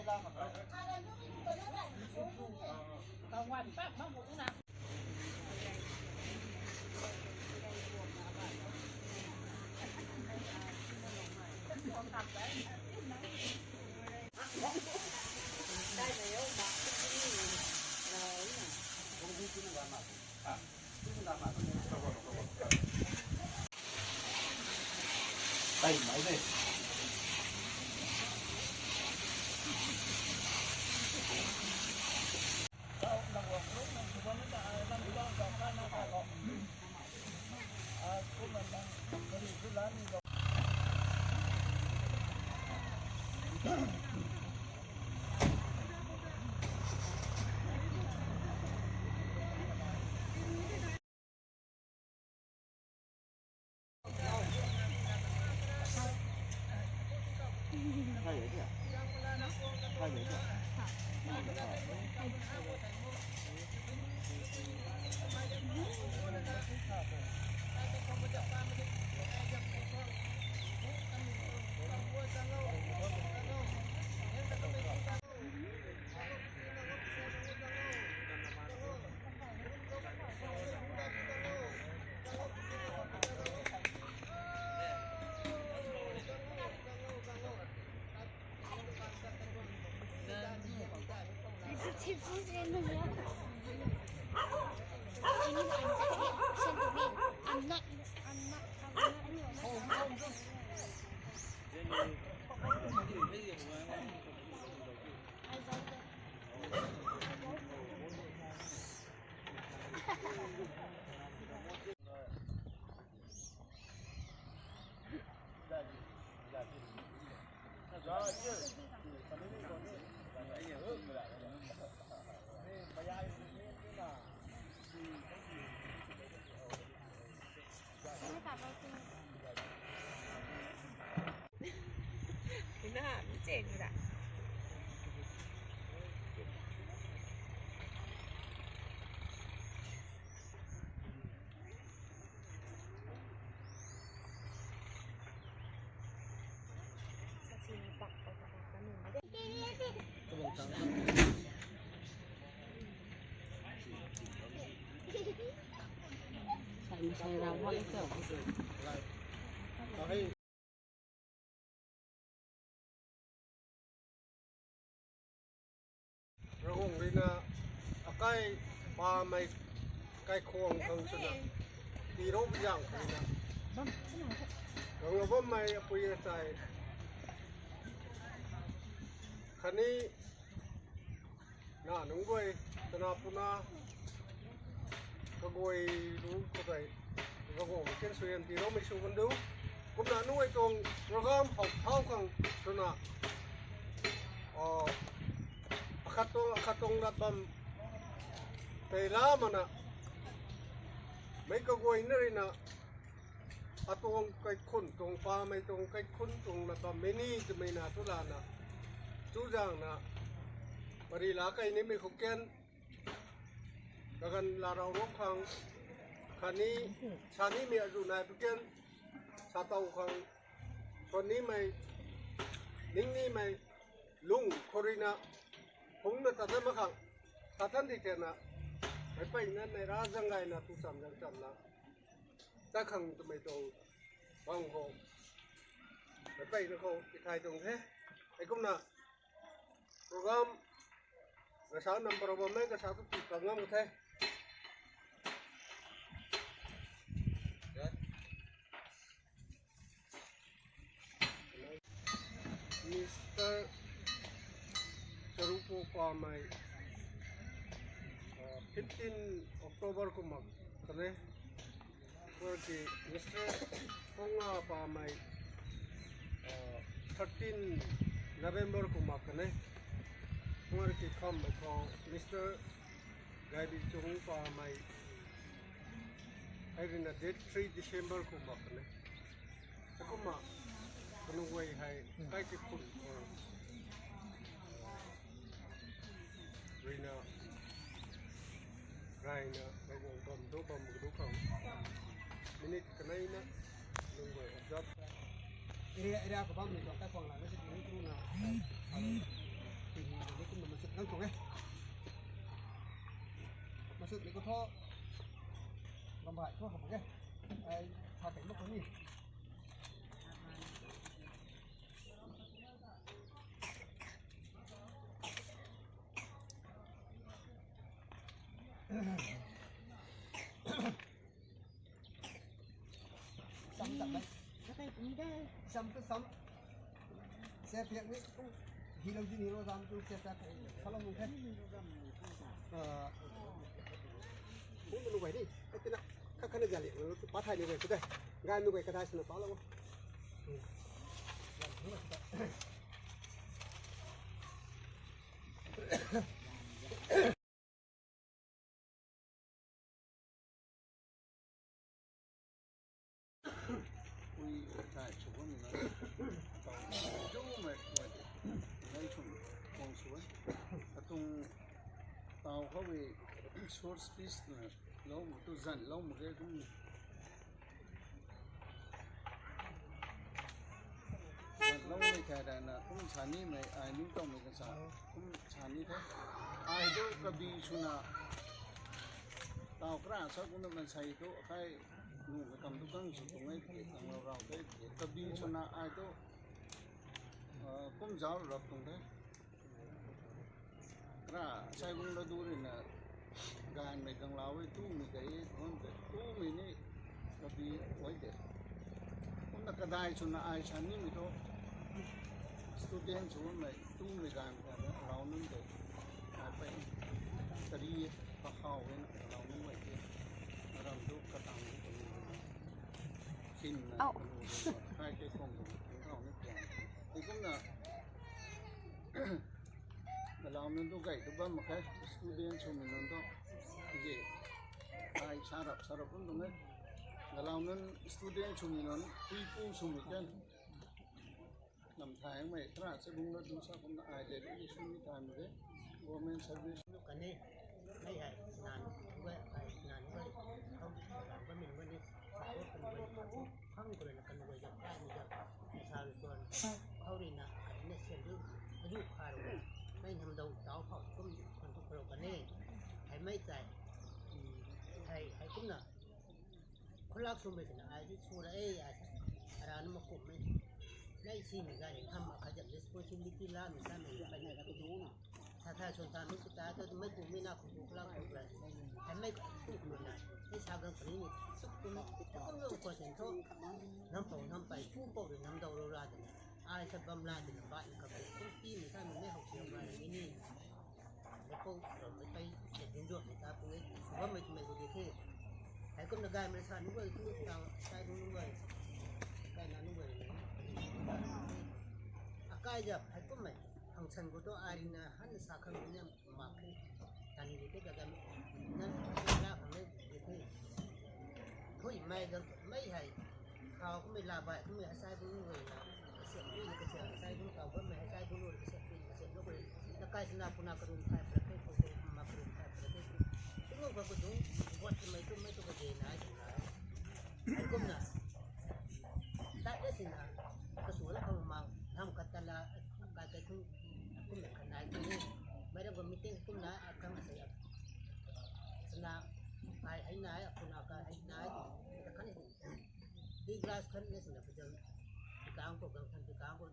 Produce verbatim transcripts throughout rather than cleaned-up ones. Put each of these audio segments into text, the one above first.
Beautiful. I'm not, I'm not, I'm not. Ravguangc ruina akai pamei kaikhwang khang swna tiiloupui zaeng khou ruina guanglou bammei apui achai khatni na nunc guay, tana puna kaguay lu khou tei Ravguangc mei kan suaihiam tiiloumei sw kan du. Kumna nunc guay tuang program how thau khang swna akhat tuang akhat tuang lat bam tei la mana meic kaguayna ruina atuang kaikhun tuang pamei tuang kaikhun tuang lat bammei ni twmei na tu lana chuzaengna pari la kai nimei khou kan kaganv larau rou khang khatni sanimei azuh nai pu kan satow khang suan nimei ning nimei lung khou ruina phungcna tat dat mak khang sa than di tena meic peyna neih ra zaeng gayna tu cham zaeng chamna tat khang twmei tuang bang khou meic peyna khou tithay tuang the. Heikumna program kasa number bammei kasa tu tii pat ngam the. Mister Charupo pamei fifteen October kumna kane. Kumna ki Mister Phunga pamei thirteen November kumna kane. Kumna ki khammei khou Mister Gaibi Chung pamei hei ruina date three December kumna kane. Kumna kanunc guay hei kaikhun khou ruina rayna Ravguangc bam du bam du khang minute kaneina nunc guay observe area area khou bammei tuang kaikhwang lana si tu ni tu na pi Ang tu ke. Masut ni ko tho. Lambai tho ko ke. Ai, tha kai mak ko ni. Sam sam na. Sam tu sam. Sa piak ni tu. Hi lo jin hi lo sam tu sa sa kai. Sa lo mu kai. Ah. Hum lu kai ni. Kai tina. Kha kha na jali. Lu tu pathai ni kai tu dai. Gai nu kai kadai suna pa lo. Ui, tai sw bam na. Tau, tau, mei, mei, mei chum, kong sw e. Atung, tau khou e, short speech na, lou, tu zan, lou, mu ge, kum. Zan, lou, mei, kai, da, na, kum, sa, ni, mei, ai, ni, tau, mei, kan, sa, kum, sa, ni, the. Ai, tu, kabi, suna, tau, kra, sa, kum, na, man, sai, tu, kai, Nu, kam tu kang sw tuang e, kang rau rau te, kabi swna ai tu, ah, kum zauc rap tuang the. Kra, sai gung la du rui na, gaanvmei kang lau e, tumei kai e, tuang te, tumei ni, kabi ai te. Kumna kadai swna ai sa nimei tu, student sw mei, tumei gaanv ka lau nunc te, ai pei, kari, kahau e na, lau nunc mei te, ram tu, katang tu, kanu, Chin na, Au. Kanu, kai te kong tu, kong kau ni kong. Ni kumna, galau nunc tu gay tu bam mak khe, student swmei nunc tu, ge, ai sarap, sarap nunc tu nge, galau nunc student swmei nunc, pui pu swmei kan. Lam thai mei, kra se bung la du sa kumna ai de, ni swmei thai mei de, government service. Lu kan e, mei hei, nan, gu e, hei, nan, gu e, hau di, kan, bammei, gu e ni, support kan, gu e ni, support, khang, gu e na, kan, gu e, zat, kai, ni, zat, ni, sa, lu, suan, hau ri na, kan, ni, sian, du, adu, kha, ru, e, mei, nam, dau, tau, phau, kum, kan, tu, karo, kan e, hei, mei, tai, hei, hei, kumna, Khulak swmei swna ai di sw ra e, ai sa. Ara na makum e. Nai simei gari tham akhat jam responsibility lamei samei pai na ka tu na. Sa tha sw tha mei ta ta mei kum mei na kum khulak swmei. Ai mei kum kum na. Mei sa gang puni ni. Suk kum kum lo ko sen tho. Nam pau nam pai pu pau de nam dau lo ra de. Ai sa bam la de na ba ni ka pai. Kum ti mei samei mei hok siam ra ni ni. Meipu, meipai, meitin zuak, meita pu e, sw bammei twmei khou di the. Heikumna gaymei sa nunc guay tu, tau, sai nunc guay, kai na nunc guay, akai zap, heikummei, hang san khou tu, ai rina, han sa khang ni, mak khe, tani di the, gagam, nan, la khang ni, di the. Thui, mei gang, mei hei, khou kummei la bai, kummei asai bu nunc guay na, Kasem pui na kasem, asai gung tau bammei, asai gung lu kasem pui na kasem lu kuri. Na kai sina puna karun kai pura kai pui, kai puma karun kai pura kai pui. Tingou ka kudung, buat kamei tu mei tu kage na ai sina. Ai kumna. Tat le sina, kasu la kamang, nam katala, kai kai tu, kumna kanai tu ni. Mei ram ko meeting kumna, akam se. Sina, kai hai nai, akuna kai hai nai, ta kan ni. Di glass khan ni sina pajang, tikang ko gang khan tikang ko,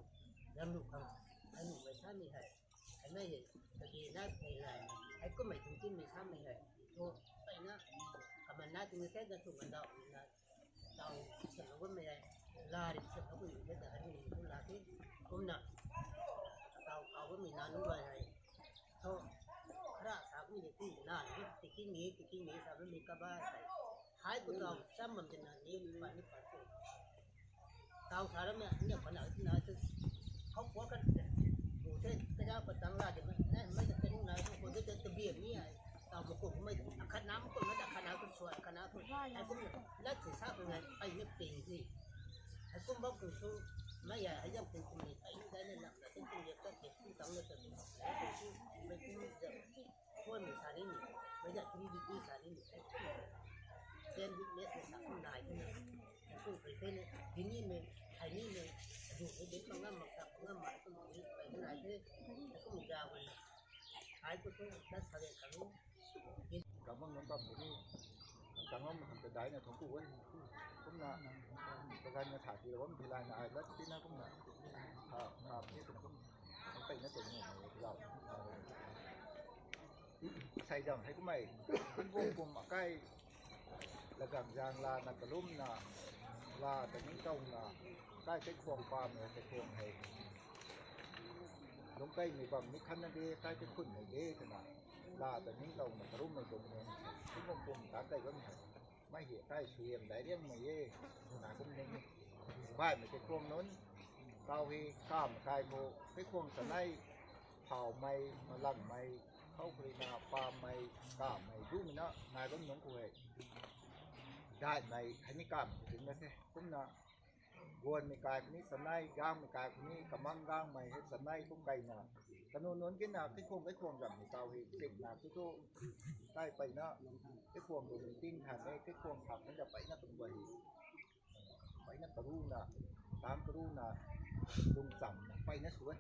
gang lu khang, ai nu mei sa mi hai, ai mei hei, kaki na kai lai, ai kummei thung tin mei sa mi hai, to, pai na, kaman na tin mei kai gan thung gan dau, na, tau, sina gun mei hai, la ri sina gun mei hai, ta hari ni gun la ti, kumna, tau, tau gun mei na nu lai hai, Tho, kara sa kum ni ti na ni, tiki ni, tiki ni sa mi kaba sai. Hai ku tau sam bam tina ni, pa ni pa tu. Tau sa ram ni, ni pa na, na tu. Khou kuak kan te. Bu te, kaja pa tang la de, eh, mei ta teng na, tu ko de, te, te bi ni ai. Tau mo ko, mei, akhat na mo ko, mei ta khat na ko, sua, khat na ko. Ai kum ni, la ti sa ko ngai, ai ni ping ti. Ai kum bam ko su, mei ai, ai yam ping kum ni, ai ni dai ni lam na, ting ting yap ta, ting ting tang na ta. Phone ni sa ni ni, mei zat three D T sa ni ni. Ten witness ni sa kum nai ni. Kum kai kai ni, dini mei, hai ni mei, adu mei, dini mei ngam mak sa, ngam mak sa, kum ni kai ni nai ni. Kum ni da wan. Ai ku tu, na sa de ka lu. Kamang nung kam ni, kamang nung kam dai na thong ku wai. Kumna, pagan na sa ti ram ti lai na ai lat ti na kumna. Ha, ha, ni kumna. Ang kai na tu ni, lau. Sai dam hai kumai. Kum kum akai. Lagam zang la na kalum na, la ta ning tau na, kai te khuang pa me te khuang hei. Lung kai ni bam ni khan na de, kai te khun ni de, kana. La ta ning tau na kalum na kum ni, kum kum ta kai bam hei. Mai hi kai suyam dai riang mai ye, na kum ning. Bai me te khuang nun, kau hi kam kai ko, te khuang sa nai, phau mai, malang mai, khou kri na, pa mai, kam mai, du mi na, nai bam nung ku hei. Dai mai, hai ni kam, tin na the, kumna, guan mi kai ni, sanai, gang mi kai ni, kamang gang mai, hei sanai, kum kai na. Kanu nun kin na, kaikhong, kaikhong gam mi kau hei, sing na, tu tu, kai pai na, kaikhong tu ni ting than e, kaikhong thak ni da pai na tum guan hei. Pai na karu na, tang karu na, lung cham na, pai na sui.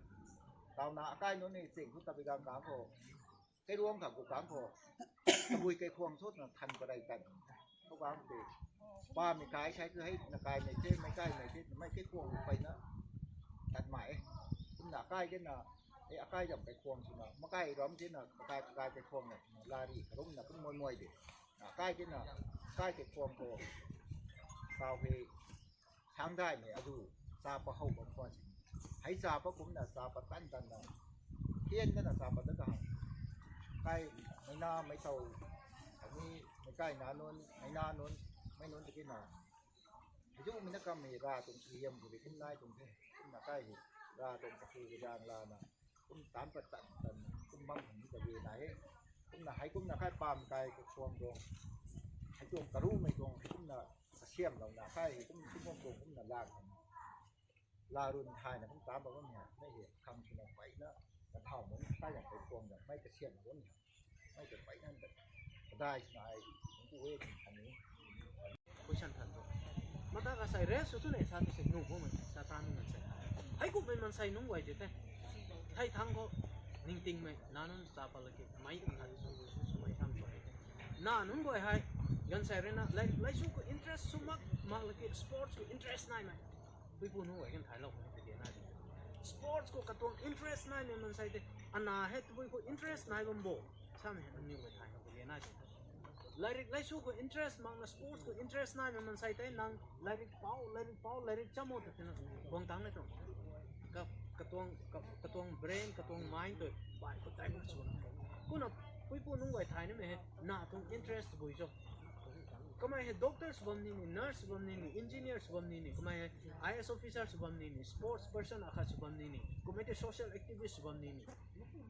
Tau na, akai nun ni, sing tu tabi gang kang ko. Kai ruang kha ku kang ko. Tabui kai khuang sut na than parai tan. Ko kang te. Pa mi kai sai tu hei na kai mai te, mai kai mai te, mai kai khuang pai na. Tat mai. Kum na kai ke na. E akai jam kai khuang suna. Ma kai ram te na, kai kai kai khuang na. Lari karum na kum moi moi de. Na kai ke na. Kai kai khuang ko. Kau he. Sang dai ni adu. Sa pa hou bam khuan si. Hei sa pa kum na sa pa tan tan na. Hian na sa pa da ka. Kai mai na mai tau. Ani mai kai na nun, mai na nun, mai nun tiki na. Hei tu mi na kam hei ra tum si yam ku di kum nai tum the. Kum na kai hei ra tum ka hu di rang la na. Kum tan pat tan tan kum bam hei ni ka di na he. Kum na hei kum na kai pam kai ka khuang dong. Hei tuang karu mai tuang hei kum na kasiam lou na kai hei kum kum kum kum na lang. La run thai na kum tan ba bam hei. Mei hei khang suna pai na ka thau mun kai yang kai khuang dong. Mei kasiam lou bam hei. Mei ka pai na kadai suna ai kum ku we kan ni. Question than tu. Mata ka sai rest tu ne sa tu se nu bo man sa ta nu man sai. Hei ku mai man sai nung wai de te. Thai thang ko ning ting mai na nun sa pa laki mai thang su su mai thang ko. Na nun wai hai gan sai re na lai lai su ko interest su mak mak laki sports ko interest nai mai. Pui pu nu wai gan thai lou ko ni te na. Sports ko katuang interest nai mai man sai te. Ana he tu ko interest nai bam bo. Sa me he nu wai thai na ko le nai te. Lairik laisu khou interest makna sports khou interest naimei mansei tei nang lairik pau, lairik pau, lairik chamo ta tina guang tang na tuang. Ka, katuang, ka, katuang brain, katuang mind tu bai khou tai mak sw na. Kuna puipu nunc guay thay nimei hei na tuang interest bui cho. Kamei hei doctor sw bam ni ni, nurse sw bam ni ni, engineer sw bam ni ni, kamei hei I A S officer sw bam ni ni, sports person akhat sw bam ni ni, kummei tei social activist sw bam ni ni.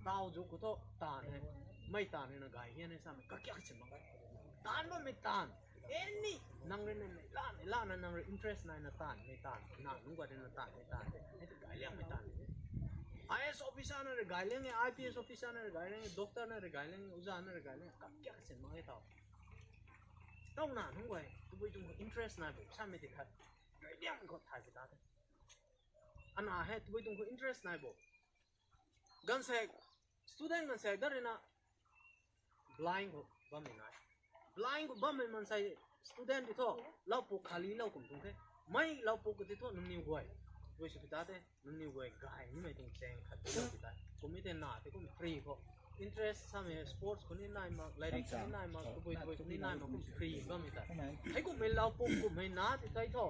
Tau zu khou thu taanv hei, mei taanv hei na gay hian hei samei kakyak si mak e. Taanv bammei taanv, any, nang rui na mei lana, lana nang rui interest naina taanvmei taanv, na nunc guay rui na taanvmei taanv, hei tu gay liangmei taanv. I A S officer na rui gay liang e, I P S officer na rui gay liang e, doctor na rui gay liang e, uza na rui gay liang e, kakyak si mak e tau. Tau na nunc guay, tabui tuang khou interest nai bo, samei ti khat, gay liangmei khou thay pi ta the. Ana hei tabui tuang khou interest nai bo. Ganvsaekc, student ganvsaekc dat rui na blind khou bammei nai. Blind khou bammei mansei student ti thu, laupuk khali lou kum tuang the. Mei laupuk ka ti thu nangniw guay. Guay sw pi ta the, nangniw guay gay nimei tuang chaeng khat di lou pi ta. Kummei tei na tei kum free khou. Interest samei sports khou ni nai mak, lairik khou ni nai mak, tabui tabui khou ni nai mak kum free bammei ta. Hei kummei laupuk kummei na ti tei thu,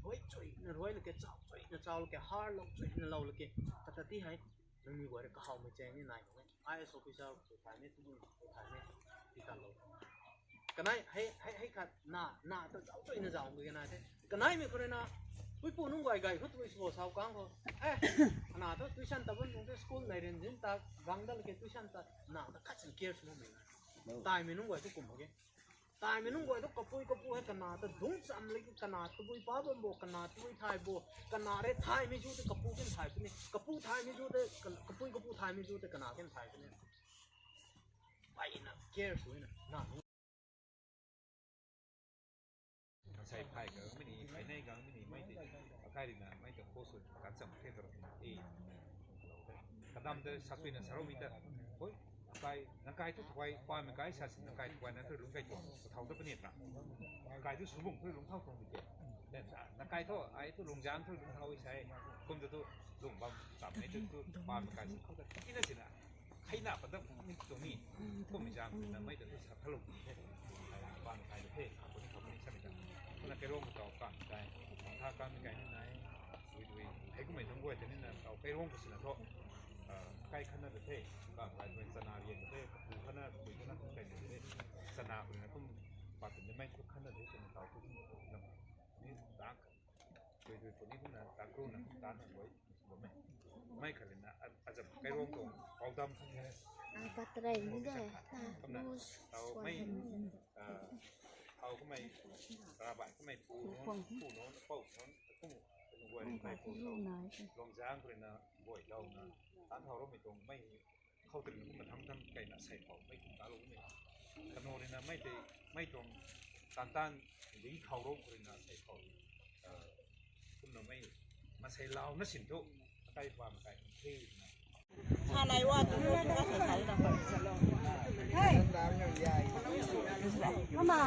ruai chuina ruai lou ke, chau chuina chau lou ke, har lou chuina lou lou ke. Kata ti hei, nangniw guay rui kahawmei chaeng ni nai mak e. I A S officer khou thay ni, tu khou thay ni, ti kan lou. Kanei, hei, hei, hei khat, na, na, tu zauc chuina zauc mak ge na the. Kaneimei khou rui na, puipu nunc guay gay khou tabui sw bo sau kang khou. Eh, ana thu tuition ta bam nung the school nei rin zin ta, gang dat lou ke tuition ta, na ta khat sin care sw makmei. Taimei nunc guay thu kum mak ge. Taimei nunc guay thu kapui kapu hei kana ta dungc cham lei, kana tabui pa bam bo, kana tabui thay bo, kana rui thaymei zu tei kapu ken thay puni, kapu thaymei zu tei, ka-, kapui kapu thaymei zu tei kana ken thay puni. Pai na care sw na, na nunc. Kansei phai ka mini, phai nei gang mini, mei tei, akai rui na, mei tei kho sw, kan cham the ta rui na, e, kadam tei sa sui na sa rou mi ta, hoi, Kai, nakai thu tuai, pa mei kai sa si nakai tuai na thu lung kai tuang, thau ta puni na. Nakai thu subung thu lung thau tuang di ke. Then, ah, nakai thu, ai thu lung jang thu lung thau i sai. Kum tu tu lung bam tam ni tu tu pa mei kai si khou ta. Ina si na. Khai na pa da kum ni tu ni. Kum mi jang na mai tu tu sa thalung ni the. Ai pa mei kai the. Ko ni ko ni sa ni ta. Ko na kai rong ko tau kan kai. Tha kan kai ni nai. Dui dui. Hei kum mei nung guay tei ni na tau kai rong ko si na tho. Ah, kai khan na de the, ba kai tuang chana rian de the, kapu khan na, kapui khan na, kum kai de the, chana kuri na kum, pa tun de mei thu khan na de, chana tau thu kum na, ni ta, tui tui puni kum na, ta kru na, ta na boi, boi mei. Mei khat na, a, a jam kai rong tuang, pau dam khan na, Ai, patrai ni de. Kum na, tau mei, ah, tau kum mei, rabai kum mei pu non, pu non, pau non, kum, kum guay kum mei pu non, long jang kuri na, guay lau na, tan thau rong mei tuang mei, khou tei na kum na tham tham kai na sai khou mei kum ta lo mei. Kano rui na mei tei, mei tuang tan tan ding khou rong kuri na sai khou. Ah, kum na mei, masei lau na sin thu, akai pa makai the na. Sa nai wa tu na sa sa na. Hey. Mama.